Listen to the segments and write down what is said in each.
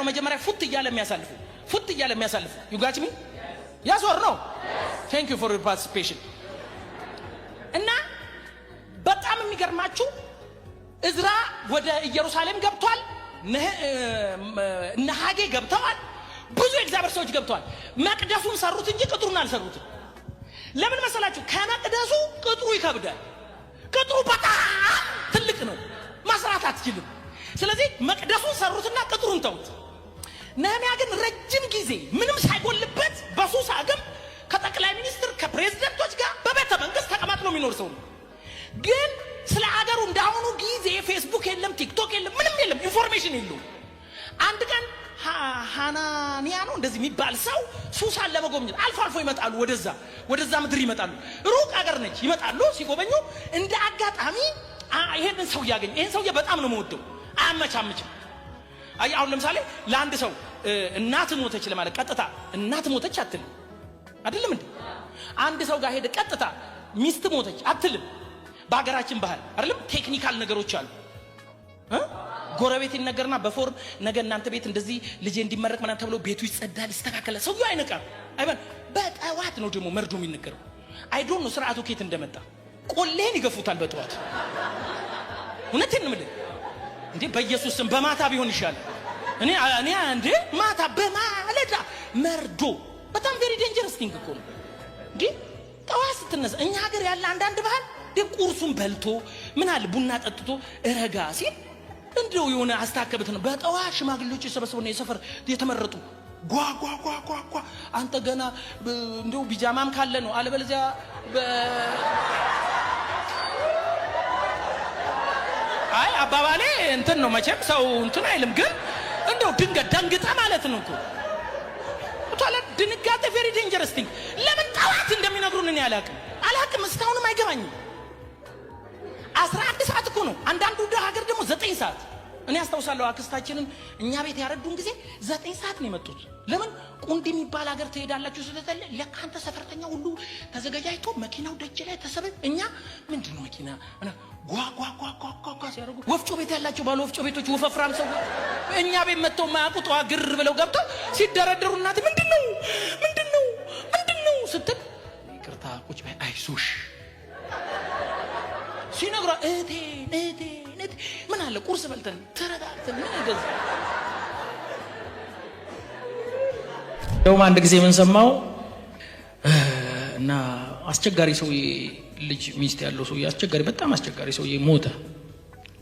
ነው መጀመሪያ ፉት እያለ የሚያሳልፉ፣ ፉት እያለ የሚያሳልፉ። You got me? Yes or no? Thank you for your participation። እና በጣም የሚገርማችሁ እዝራ ወደ ኢየሩሳሌም ገብቷል። እነ ሐጌ ገብተዋል። ብዙ የእግዚአብሔር ሰዎች ገብተዋል። መቅደሱን ሰሩት እንጂ ቅጥሩን አልሰሩትም። ለምን መሰላችሁ? ከመቅደሱ ቅጥሩ ይከብዳል። ቅጥሩ በጣም ትልቅ ነው፣ መስራት አትችልም። ስለዚህ መቅደሱን ሰሩትና ቅጥሩን ተውት። ነህምያ ግን ረጅም ጊዜ ምንም ሳይጎልበት በሱሳ ግንብ ከጠቅላይ ሚኒስትር ከፕሬዝደንቶች ጋር በቤተ መንግስት ተቀማጥሎ የሚኖር ሰው ነው። ግን ስለ አገሩ እንዳሁኑ ጊዜ ፌስቡክ የለም፣ ቲክቶክ የለም፣ ምንም የለም፣ information የለውም። አንድ ቀን ሃናንያ ነው እንደዚህ የሚባል ሰው ሱሳን ለመጎብኘት አልፎ አልፎ ይመጣሉ። ወደዛ ምድር ይመጣሉ። ሩቅ አገር ነች፣ ይመጣሉ። ሲጎበኙ እንደ አጋጣሚ ይሄንን ሰው ያገኝ። ይሄን ሰውዬ በጣም ነው የምወደው፣ አያመቻምችም። አይ አሁን ለምሳሌ ለአንድ ሰው እናት ሞተች ለማለት ቀጥታ እናት ሞተች አትልም፣ አይደለም እንዴ? አንድ ሰው ጋር ሄደ ቀጥታ ሚስት ሞተች አትልም። በሀገራችን ባህል አይደለም፣ technical ነገሮች አሉ። ጎረቤት ይነገርና በፎርም ነገ እናንተ ቤት እንደዚህ ልጄ እንዲመረቅ ምናምን ተብሎ ቤቱ ይጸዳል፣ ይስተካከላል። ሰውዬው አይነቃም። አይበል በጠዋት ነው ደግሞ መርዶ የሚነገረው። I don't know ስርዓቱ ኬት እንደመጣ። ቆሌን ይገፉታል በጠዋት። እውነቴን ነው የምልህ እንዴ፣ በኢየሱስ ስም በማታ ቢሆን ይሻላል። እኔ እንዴ ማታ በማለዳ መርዶ በጣም very dangerous thing እኮ ነው እንዴ። ጠዋት ስትነሳ እኛ ሀገር ያለ አንዳንድ ባህል ቁርሱን በልቶ ምን አለ ቡና ጠጥቶ ረጋ ሲል እንደው የሆነ አስታከብት ነው። በጠዋት ሽማግሌዎች የሰበሰቡና የሰፈር የተመረጡ ጓ ጓ ጓ ጓ ጓ፣ አንተ ገና እንደው ቢጃማም ካለ ነው፣ አለበለዚያ አይ አባባሌ እንትን ነው መቼም ሰው እንትን አይልም፣ ግን እንደው ድንገት ደንግጠ ማለት ነው እኮ ቶላ ድንጋጤ very dangerous thing። ለምን ጠዋት እንደሚነግሩን እኔ አላቅም አላቅም፣ እስካሁንም አይገባኝም። 11 ሰዓት እኮ ነው። አንዳንዱ ሀገር ደግሞ 9 ሰዓት። እኔ አስታውሳለሁ አክስታችንን እኛ ቤት ያረዱን ጊዜ 9 ሰዓት ነው የመጡት። ለምን ቁንዲ የሚባል ሀገር ትሄዳላችሁ ስለተለ ለካ አንተ ሰፈርተኛ ሁሉ ተዘገጃጅቶ መኪናው ደጅ ላይ ተሰበ። እኛ ምንድን ነው መኪና ጓ ጓ ጓ ጓ ጓ ጓ ሲያደርጉ ወፍጮ ቤት ያላቸው ባለ ወፍጮ ቤቶች ወፈፍራም ሰዎች እኛ ቤት መጥተው የማያውቁ ጠዋት ግር ብለው ገብተው ሲደረደሩ እናቴ ምንድን ነው ምንድን ነው ምንድን ነው ስትል ይቅርታ ቁጭ በይ አይዞሽ ሲነግሯ እህቴ እህቴ እህቴ ምን አለ ቁርስ በልተን ተረጋግተን ምን እንደዚህ። እንደውም አንድ ጊዜ ምን ሰማው እና አስቸጋሪ ሰውዬ ልጅ ሚስት ያለው ሰውዬ አስቸጋሪ በጣም አስቸጋሪ ሰውዬ ሞተ።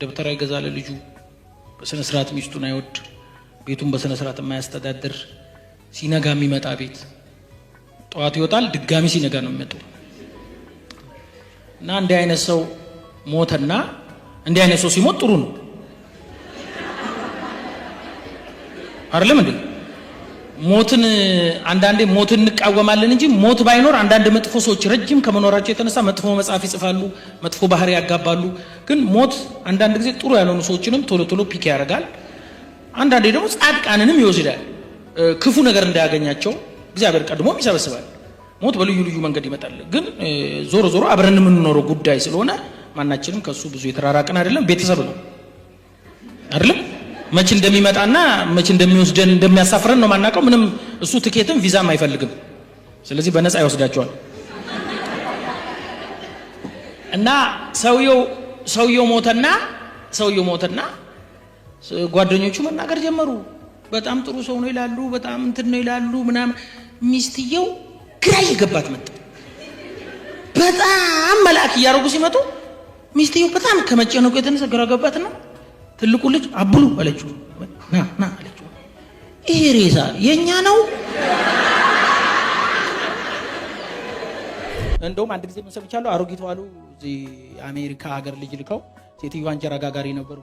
ደብተራ ይገዛል ልጁ በስነ ስርዓት ሚስቱን አይወድ፣ ቤቱን በስነ ስርዓት የማያስተዳድር፣ ሲነጋ የሚመጣ ቤት ጠዋት ይወጣል ድጋሚ ሲነጋ ነው የሚመጣው። እና እንዲህ አይነት ሰው ሞተና እንዲህ አይነት ሰው ሲሞት ጥሩ ነው አይደለም እንዴ? ሞትን አንዳንዴ ሞትን እንቃወማለን እንጂ ሞት ባይኖር አንዳንድ መጥፎ ሰዎች ረጅም ከመኖራቸው የተነሳ መጥፎ መጽሐፍ ይጽፋሉ፣ መጥፎ ባህሪ ያጋባሉ። ግን ሞት አንዳንድ ጊዜ ጥሩ ያልሆኑ ሰዎችንም ቶሎ ቶሎ pick ያደርጋል። አንዳንዴ ደግሞ ጻድቃንንም ይወስዳል። ክፉ ነገር እንዳያገኛቸው እግዚአብሔር ቀድሞም ይሰበስባል። ሞት በልዩ ልዩ መንገድ ይመጣል። ግን ዞሮ ዞሮ አብረን የምንኖረው ጉዳይ ስለሆነ ማናችንም ከሱ ብዙ የተራራቅን አይደለም። ቤተሰብ ነው አይደለም? መቼ እንደሚመጣና መቼ እንደሚወስደን እንደሚያሳፍረን ነው የማናውቀው። ምንም እሱ ትኬትም ቪዛም አይፈልግም። ስለዚህ በነፃ ይወስዳቸዋል። እና ሰውየው ሞተና ጓደኞቹ መናገር ጀመሩ። በጣም ጥሩ ሰው ነው ይላሉ፣ በጣም እንትን ነው ይላሉ ምናምን። ሚስትየው ግራ እየገባት መጣ። በጣም መልአክ እያደረጉ ሲመጡ ሚስትየው በጣም ከመጨነቁ የተነሳ ግራ ገባትና ትልቁ ልጅ አብሉ አለችው። ና ና አለችው። ይሄ ሬሳ የኛ ነው? እንደውም አንድ ጊዜ ምን ሰምቻለሁ፣ አሮጊቷ አሉ እዚህ አሜሪካ ሀገር ልጅ ልከው ሴትዮዋ እንጀራ ጋጋሪ ነበሩ።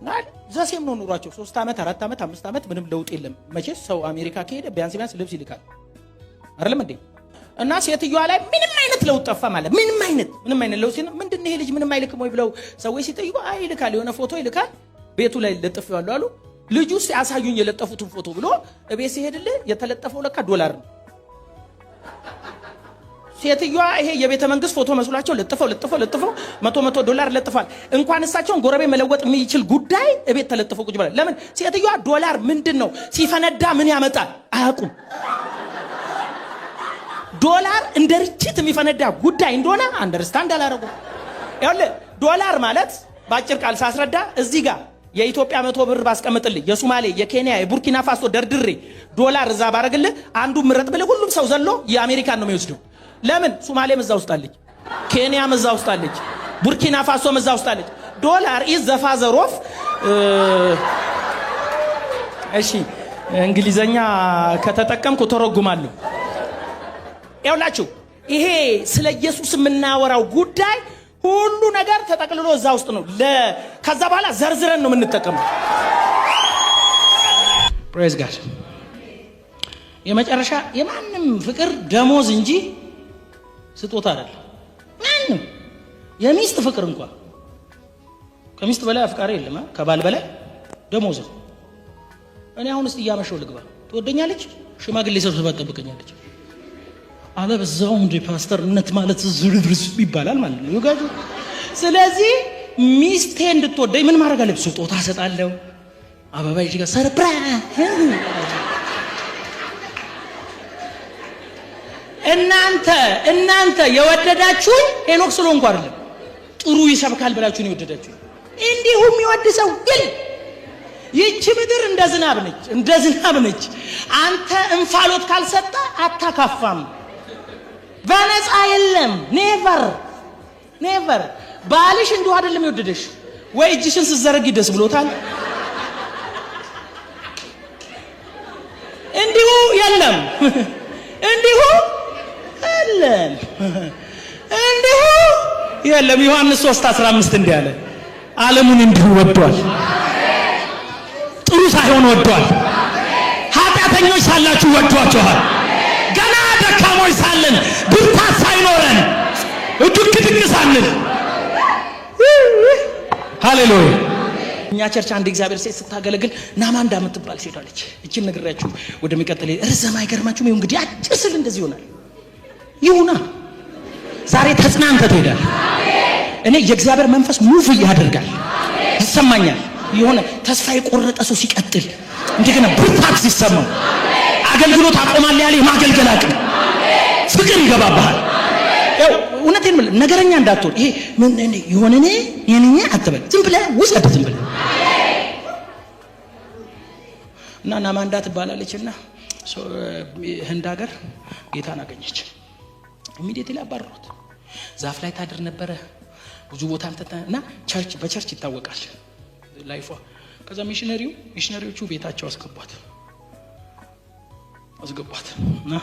እና the same ነው ኑሯቸው። 3 ዓመት 4 ዓመት 5 ዓመት ምንም ለውጥ የለም። መቼስ ሰው አሜሪካ ከሄደ ቢያንስ ቢያንስ ልብስ ይልካል አይደለም እንዴ? እና ሴትዮዋ ላይ ምንም አይነት ለውጥ ጠፋ ማለት ምንም አይነት ለውጥ ሲል ምንድነው ይሄ ልጅ ምንም አይልክም ወይ ብለው ሰዎች ሲጠይቁ አይ ይልካል፣ የሆነ ፎቶ ይልካል፣ ቤቱ ላይ ለጥፌዋለሁ አሉ። ልጁ ሲያሳዩኝ የለጠፉትን ፎቶ ብሎ እቤት ሲሄድልህ የተለጠፈው ለካ ዶላር ነው። ሴትዮዋ ይሄ የቤተ መንግስት ፎቶ መስሏቸው ለጥፈው ለጥፈው ለጥፈው 100 100 ዶላር ለጥፏል። እንኳን እሳቸውን ጎረቤት መለወጥ የሚችል ጉዳይ እቤት ተለጥፎ ቁጭ ብሏል። ለምን? ሴትዮዋ ዶላር ምንድን ነው፣ ሲፈነዳ ምን ያመጣል አያውቁም። ዶላር እንደ ርችት የሚፈነዳ ጉዳይ እንደሆነ understand አላረጉም። ይኸውልህ፣ ዶላር ማለት በአጭር ቃል ሳስረዳ እዚህ ጋር የኢትዮጵያ 100 ብር ባስቀምጥልህ፣ የሱማሌ፣ የኬንያ፣ የቡርኪና ፋሶ ደርድሬ ዶላር እዛ ባረግልህ፣ አንዱ ምረጥ ብልህ ሁሉም ሰው ዘሎ የአሜሪካን ነው የሚወስደው። ለምን? ሱማሌም እዛ ውስጥ አለች፣ ኬንያም እዛ ውስጥ አለች፣ ቡርኪና ፋሶም እዛ ውስጥ አለች። Dollar is the father of፣ እሺ፣ እንግሊዘኛ ከተጠቀምኩ ተረጉማለሁ። ይኸውላችሁ፣ ይሄ ስለ ኢየሱስ የምናወራው ጉዳይ ሁሉ ነገር ተጠቅልሎ እዛ ውስጥ ነው። ከዛ በኋላ ዘርዝረን ነው የምንጠቀመው። Praise God። የመጨረሻ፣ የማንም ፍቅር ደሞዝ እንጂ ስጦታ አይደለም። ማንም የሚስት ፍቅር እንኳን፣ ከሚስት በላይ አፍቃሪ የለም። ከባል በላይ ደሞዝ ነው። እኔ አሁን እስቲ እያመሸው ልግባ፣ ትወደኛለች? ሽማግሌ ሰብስባ ትጠብቀኛለች። አለበዛውም እንደ ፓስተርነት ማለት ዝርዝር ይባላል ማለት ነው። ይጋጁ። ስለዚህ ሚስቴ እንድትወደኝ ምን ማድረግ አለብኝ? ስጦታ እሰጣለሁ። አበባ ይዤ ጋር surprise። እናንተ የወደዳችሁኝ ሄኖክ ስለሆንኩ አይደለም፣ ጥሩ ይሰብካል ብላችሁ ነው የወደዳችሁኝ። እንዲሁ የሚወድ ሰው ግን ይቺ ምድር እንደ ዝናብ ነች፣ እንደ ዝናብ ነች። አንተ እንፋሎት ካልሰጠ አታካፋም። በነፃ የለም። Never, never። ባልሽ እንዲሁ አይደለም የወደደሽ፣ ወይ እጅሽን ስትዘረጊ ደስ ብሎታል። እንዲሁ የለም፣ እንዲሁ የለም፣ እንዲሁ የለም። ዮሐንስ 3:15 እንዲህ አለ፣ ዓለሙን እንዲሁ ወዷል። ጥሩ ሳይሆን ወዷል። ኃጢአተኞች ሳላችሁ ወዷችኋል። ገና ደካሞች ሳለን፣ ብርታት ሳይኖረን፣ ዱቅ ድቅ ሳንል፣ ሃሌሉያ። እኛ church አንድ እግዚአብሔር ሴት ስታገለግል ናማንዳ የምትባል ሴት አለች። እችን ነግሬያችሁ ወደሚቀጥል ርዘም አይገርማችሁም? ይሁን እንግዲህ፣ አጭር ስል እንደዚህ ይሆናል። ይሁና፣ ዛሬ ተጽናንተህ ትሄዳለህ። እኔ የእግዚአብሔር መንፈስ move ያደርጋል ይሰማኛል። የሆነ ተስፋ የቆረጠ ሰው ሲቀጥል፣ እንደገና ብርታት ሲሰማው፣ አገልግሎት አቆማለሁ ያለ የማገልገል አቅም፣ ፍቅር ይገባብሃል። ያው እውነቴን የምልህ፣ ነገረኛ እንዳትሆን፣ ይሄ ምን የሆነ እኔ የኔ አትበል። ዝም ብለህ ውሰድ። ዝም ብለህ። እና ናማንዳ ትባላለች እና ህንድ ሀገር ጌታን አገኘች። Immediately አባረሯት። ዛፍ ላይ ታድር ነበረ፣ ብዙ ቦታ እና church በ church ይታወቃል life ዋ። ከዛ ሚሽነሪዎቹ ቤታቸው አስገቧት እና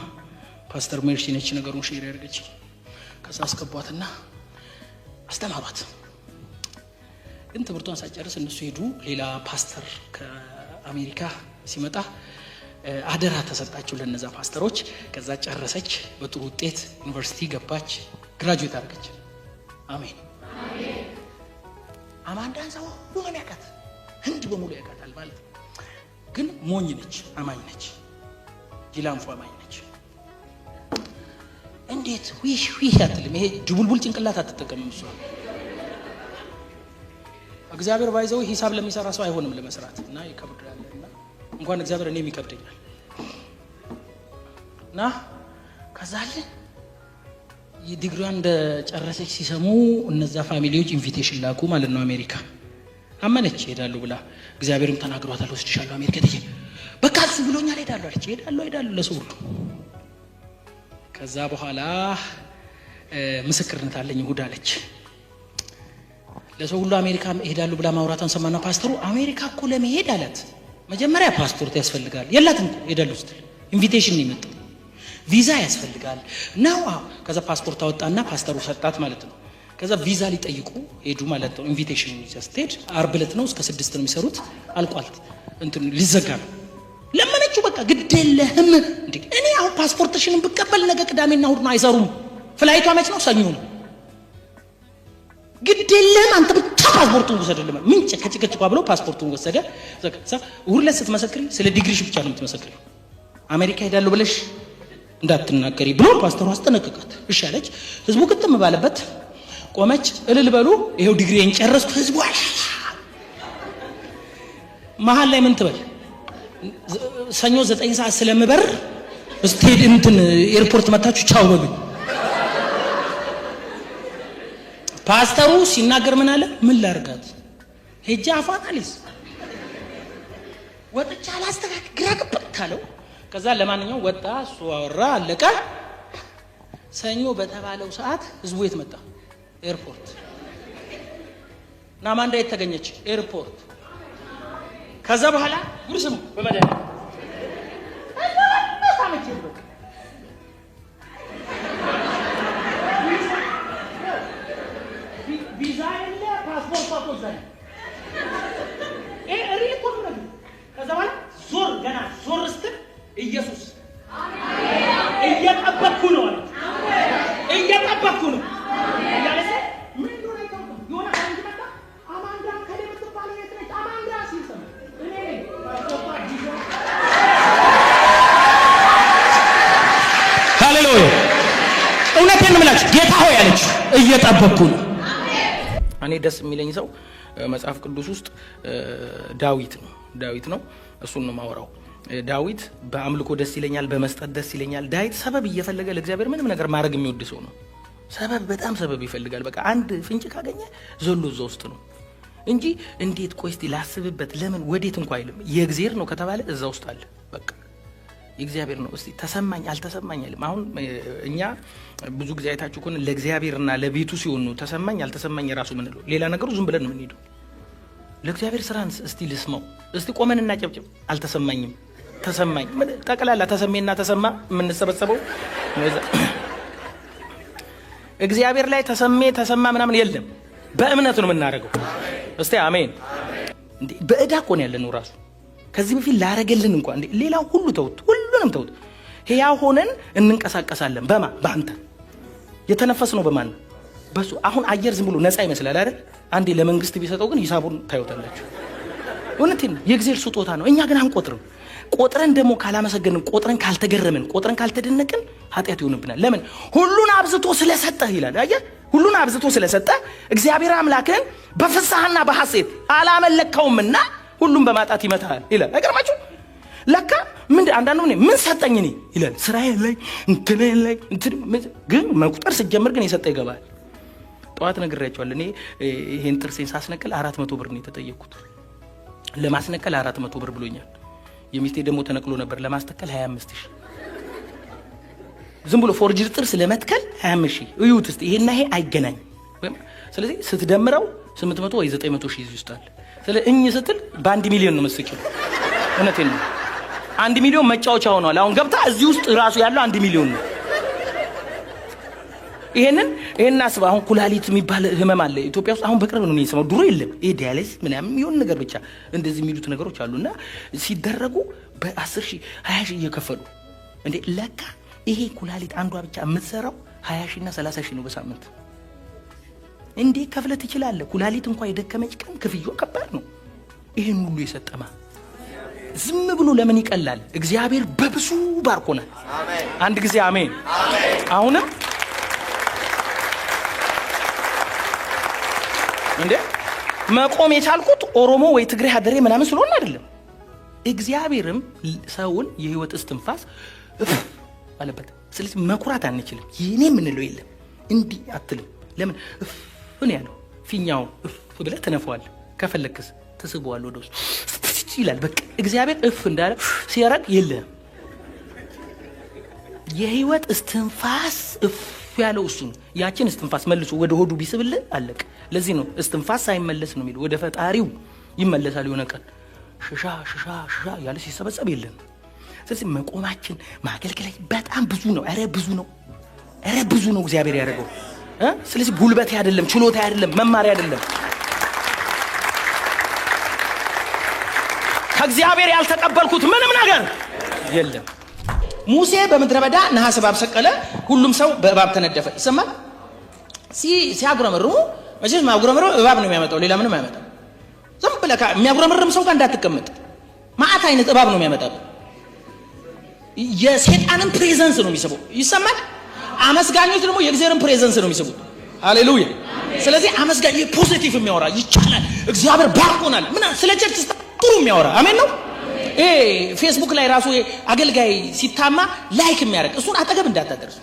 ፓስተር ሜርሲ ነች ነገሩን share ያደርገች። ከዛ አስገቧትና አስተማሯት። ግን ትምህርቷን ሳትጨርስ እነሱ ሄዱ። ሌላ ፓስተር ከአሜሪካ ሲመጣ አደራ ተሰጣቸው ለነዛ ፓስተሮች። ከዛ ጨረሰች፣ በጥሩ ውጤት ዩኒቨርሲቲ ገባች፣ graduate አደረገች። አሜን። አማንዳን ሰው ሁሉ ነው የሚያውቃት፣ ህንድ በሙሉ ያውቃታል ማለት ነው። ግን ሞኝ ነች፣ አማኝ ነች፣ ጂላንፎ አማኝ ነች። እንዴት ዊሽ ዊሽ አትልም። ይሄ ጅቡልቡል ጭንቅላት አትጠቀምም እሷ። እግዚአብሔር by the way ሂሳብ ለሚሰራ ሰው አይሆንም ለመስራት እና ይከብዳል። እና እንኳን እግዚአብሔር እኔም ይከብደኛል። እና ከዛልን ዲግሪዋን እንደጨረሰች ሲሰሙ እነዛ family ዎች invitation ላኩ ማለት ነው። አሜሪካ አመነች ሄዳለሁ ብላ። እግዚአብሔርም ተናግሯታል፣ ወስድሻለሁ አሜሪካ ትዬ በቃ እሱ ብሎኛል ሄዳለሁ አለች። ሄዳለሁ ሄዳለሁ ለሰው ሁሉ። ከዛ በኋላ ምስክርነት አለኝ እሑድ አለች። ለሰው ሁሉ አሜሪካ ሄዳለሁ ብላ ማውራቷን ሰማና ፓስተሩ አሜሪካ እኮ ለመሄድ አላት መጀመሪያ ፓስፖርት ያስፈልጋል። የላትም እኮ፣ ሄዳለሁ ስትል invitation ነው የመጣው። ቪዛ ያስፈልጋል ነው። አዎ። ከዛ ፓስፖርት አወጣና ፓስተሩ ሰጣት ማለት ነው። ከዛ ቪዛ ሊጠይቁ ሄዱ ማለት ነው። Invitation ይዛ ስትሄድ አርብ ዕለት ነው፣ እስከ 6 ነው የሚሰሩት። አልቋል፣ እንትን ሊዘጋ ነው። ለመነችው። በቃ ግድ የለህም እንዴ፣ እኔ አሁን ፓስፖርትሽንም ብቀበል ነገ ቅዳሜና እሑድ ነው፣ አይሰሩም። Flight ቷ መች ነው? ሰኞ ነው። ግድ የለህም፣ አንተ ብቻ ፓስፖርቱን ውሰድልህ። ምን ከጭቅጭቋ ብሎ ፓስፖርቱን ወሰደ። እሑድ ዕለት ስትመሰክሪ ስለ ዲግሪሽ ብቻ ነው የምትመሰክሪው። አሜሪካ ሄዳለሁ ብለሽ እንዳትናገሪ ብሎ ፓስተሩ አስጠነቅቃት። እሺ አለች። ህዝቡ ግጥም ባለበት ቆመች። እልል በሉ፣ ይሄው ዲግሪዬን ጨረስኩ። ህዝቡ መሀል ላይ ምን ትበል? ሰኞ 9 ሰዓት ስለምበር ስቴድ እንትን ኤርፖርት መታችሁ ቻው በሉኝ። ፓስተሩ ሲናገር ምን አለ? ምን ላርጋት? ሄጄ አፏን አልይዝ ወጥቼ አላስተካክል፣ ግራ ግብት አለው። ከዛ ለማንኛውም ወጣ፣ እሱ አወራ፣ አለቀ። ሰኞ በተባለው ሰዓት ህዝቡ የት መጣ? ኤርፖርት። ናማንዳ የት ተገኘች? ኤርፖርት። ከዛ በኋላ ጉድ ስሙ፣ በመድኃኒዓለም ቪዛ የለ ፓስፖርት እኮ እዛ ነው። ይሄ real እኮ ነው። ከዛ በኋላ ዞር ገና ዞር ስትል ኢየሱስ እየጠበቅኩ ነው አለች። እየጠበቅኩ ነው እያለ ሲል ምን እንደሆነ አይታወቅም። የሆነ ፈረንጅ መጣ። አማንዳ ከሌ የምትባለው የት ነች? አማንዳ ሲል ሰማ። እኔ ነኝ ፓስፖርቷ ቪዛ። ሃሌሉያ! እውነቴን ነው የምላችሁ። ጌታ ሆይ አለች፣ እየጠበቅኩ ነው። እኔ ደስ የሚለኝ ሰው መጽሐፍ ቅዱስ ውስጥ ዳዊት ነው። ዳዊት ነው። እሱን ነው የማወራው። ዳዊት በአምልኮ ደስ ይለኛል፣ በመስጠት ደስ ይለኛል። ዳዊት ሰበብ እየፈለገ ለእግዚአብሔር ምንም ነገር ማድረግ የሚወድ ሰው ነው። ሰበብ፣ በጣም ሰበብ ይፈልጋል። በቃ አንድ ፍንጭ ካገኘ ዘሎ እዛ ውስጥ ነው እንጂ እንዴት ቆይ እስቲ ላስብበት፣ ለምን ወዴት እንኳ አይልም። የእግዚአብሔር ነው ከተባለ እዛ ውስጥ አለ። በቃ የእግዚአብሔር ነው። እስቲ ተሰማኝ አልተሰማኝ አይልም። አሁን እኛ ብዙ ጊዜ አይታችሁ ከሆነ ለእግዚአብሔርና ለቤቱ ሲሆን ነው ተሰማኝ አልተሰማኝ ራሱ ምንለው። ሌላ ነገሩ ዝም ብለን ነው የምንሄደው። ለእግዚአብሔር ስራን እስቲ ልስማው፣ እስቲ ቆመን እናጨብጭብ፣ አልተሰማኝም፣ ተሰማኝ፣ ጠቅላላ ተሰሜና ተሰማ የምንሰበሰበው እግዚአብሔር ላይ ተሰሜ ተሰማ ምናምን የለም። በእምነት ነው የምናደርገው። እስቲ አሜን። እንዴ በእዳ እኮ ነው ያለነው ራሱ ከዚህ በፊት ላረገልን እንኳን እንዴ ሌላው ሁሉ ተውት፣ ሁሉንም ተውት። ሕያው ሆነን እንንቀሳቀሳለን። በማ በአንተ የተነፈስነው በማን ነው? በሱ። አሁን አየር ዝም ብሎ ነፃ ይመስላል አይደል? አንዴ ለመንግስት ቢሰጠው ግን ሂሳቡን ታዩታላችሁ። እውነቴን ነው፣ የእግዚአብሔር ስጦታ ነው። እኛ ግን አንቆጥርም። ቆጥረን ደግሞ ካላመሰገንን፣ ቆጥረን ካልተገረምን፣ ቆጥረን ካልተደነቅን ኃጢአት ይሆንብናል። ለምን? ሁሉን አብዝቶ ስለሰጠህ ይላል። አየህ፣ ሁሉን አብዝቶ ስለሰጠህ እግዚአብሔር አምላክህን በፍስሐና በሐሴት አላመለከውምና ሁሉም በማጣት ይመታሃል ይላል። አይገርማችሁ? ለካ ምን አንዳንዱ ምን ሰጠኝ እኔ ይላል። ስራዬ ላይ እንትን ላይ እንትን ግን መቁጠር ስትጀምር ግን የሰጠ ይገባል። ጠዋት ነግሬያቸዋለሁ። እኔ ይሄን ጥርሴን ሳስነቅል 400 ብር ነው የተጠየቅኩት። ለማስነቀል 400 ብር ብሎኛል። የሚስቴ ደግሞ ተነቅሎ ነበር ለማስተከል 25,000። ዝም ብሎ forged ጥርስ ለመትከል 25,000። እዩት እስቲ፣ ይሄና ይሄ አይገናኝም። ስለዚህ ስትደምረው 800 ወይ 900 ሺህ ይዝታል። ስለዚህ እኝ ስትል በአንድ ሚሊዮን ነው የምትስቂው። እውነቴን ነው። 1 ሚሊዮን መጫወቻ ሆኗል። አሁን ገብታ እዚህ ውስጥ ራሱ ያለው 1 ሚሊዮን ነው። ይሄንን አስብ። አሁን ኩላሊት የሚባል ህመም አለ ኢትዮጵያ ውስጥ። አሁን በቅርብ ነው እኔ የሰማሁት፣ ድሮ የለም። ይሄ dialysis ምናምን የሆነ ነገር ብቻ እንደዚህ የሚሉት ነገሮች አሉና ሲደረጉ በ10 ሺህ 20 ሺህ እየከፈሉ እንዴ። ለካ ይሄ ኩላሊት አንዷ ብቻ የምትሰራው 20 ሺህ እና 30 ሺህ ነው በሳምንት። እንዴ ከፍለህ ትችላለህ። ኩላሊት እንኳን የደከመች ቀን ክፍያው ከባድ ነው። ይሄን ሁሉ የሰጠማ ዝም ብሎ ለምን ይቀላል? እግዚአብሔር በብዙ ባርኮናል። አንድ ጊዜ አሜን። አሁንም እንዴ መቆም የቻልኩት ኦሮሞ ወይ ትግሬ ሀደሬ ምናምን ስለሆነ አይደለም። እግዚአብሔርም ሰውን የህይወት እስትንፋስ እፍ አለበት። ስለዚህ መኩራት አንችልም። የኔ የምንለው የለም። እንዲህ አትልም። ለምን እፍ ነው ያለው? ፊኛውን እፍ ብለህ ትነፋዋለህ። ከፈለክስ ትስበዋለህ ወደ ውስጥ ይላል። በቃ እግዚአብሔር እፍ እንዳለ ሲያረግ የለም። የህይወት እስትንፋስ እፍ ያለው እሱ ነው። ያችን እስትንፋስ መልሶ ወደ ሆዱ ቢስብልህ አለቅ። ለዚህ ነው እስትንፋስ ሳይመለስ ነው የሚለው። ወደ ፈጣሪው ይመለሳል። የሆነ ቀን ሽሻ ሽሻ ሽሻ ያለ ሲሰበሰብ የለም። ስለዚህ መቆማችን ማገልገላችን በጣም ብዙ ነው። ኧረ ብዙ ነው። ኧረ ብዙ ነው እግዚአብሔር ያደረገው። ስለዚህ ጉልበቴ አይደለም፣ ችሎታ አይደለም፣ መማሪያ አይደለም። ከእግዚአብሔር ያልተቀበልኩት ምንም ነገር የለም። ሙሴ በምድረ በዳ ነሐስ እባብ ሰቀለ፣ ሁሉም ሰው በእባብ ተነደፈ። ይሰማል? ሲያጉረመርሙ መቼስ ማጉረመርም እባብ ነው የሚያመጣው፣ ሌላ ምንም አያመጣም። ዝም ብለህ የሚያጉረመርም ሰው ጋር እንዳትቀመጥ፣ መዓት አይነት እባብ ነው የሚያመጣው። የሰይጣንን presence ነው የሚስበው። ይሰማል። አመስጋኞች ደግሞ የእግዚአብሔርን presence ነው የሚስቡት። ሃሌሉያ። ስለዚህ አመስጋኝ positive የሚያወራ ይቻላል፣ እግዚአብሔር ባርኮናል ምናምን ስለ church ጥሩ የሚያወራ፣ አሜን ነው። ይሄ ፌስቡክ ላይ ራሱ አገልጋይ ሲታማ like የሚያደርግ እሱን አጠገብ እንዳታደርሱ።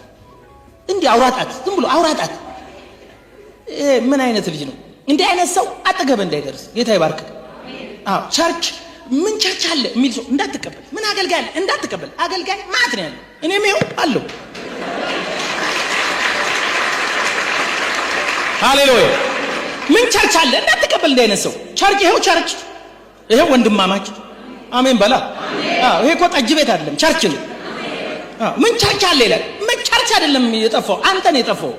እንዲህ አውራጣት፣ ዝም ብሎ አውራጣት። ምን አይነት ልጅ ነው? እንዲህ አይነት ሰው አጠገብ እንዳይደርስ። ጌታ ይባርክ። አዎ፣ church ምን church አለ የሚል ሰው እንዳትቀበል። ምን አገልጋይ አለ እንዳትቀበል። አገልጋይ ማት ነው ያለው። እኔም ይኸው አለሁ። ሃሌሉያ። ምን church አለ እንዳትቀበል እንዲህ አይነት ሰው። Church ይኸው፣ church ይኸው፣ ወንድማማች፣ አሜን በላ። አዎ፣ ይሄ እኮ ጠጅ ቤት አይደለም፣ church ነው። አዎ፣ ምን church አለ ይላል። ምን church አይደለም የጠፋው፣ አንተ ነው የጠፋው።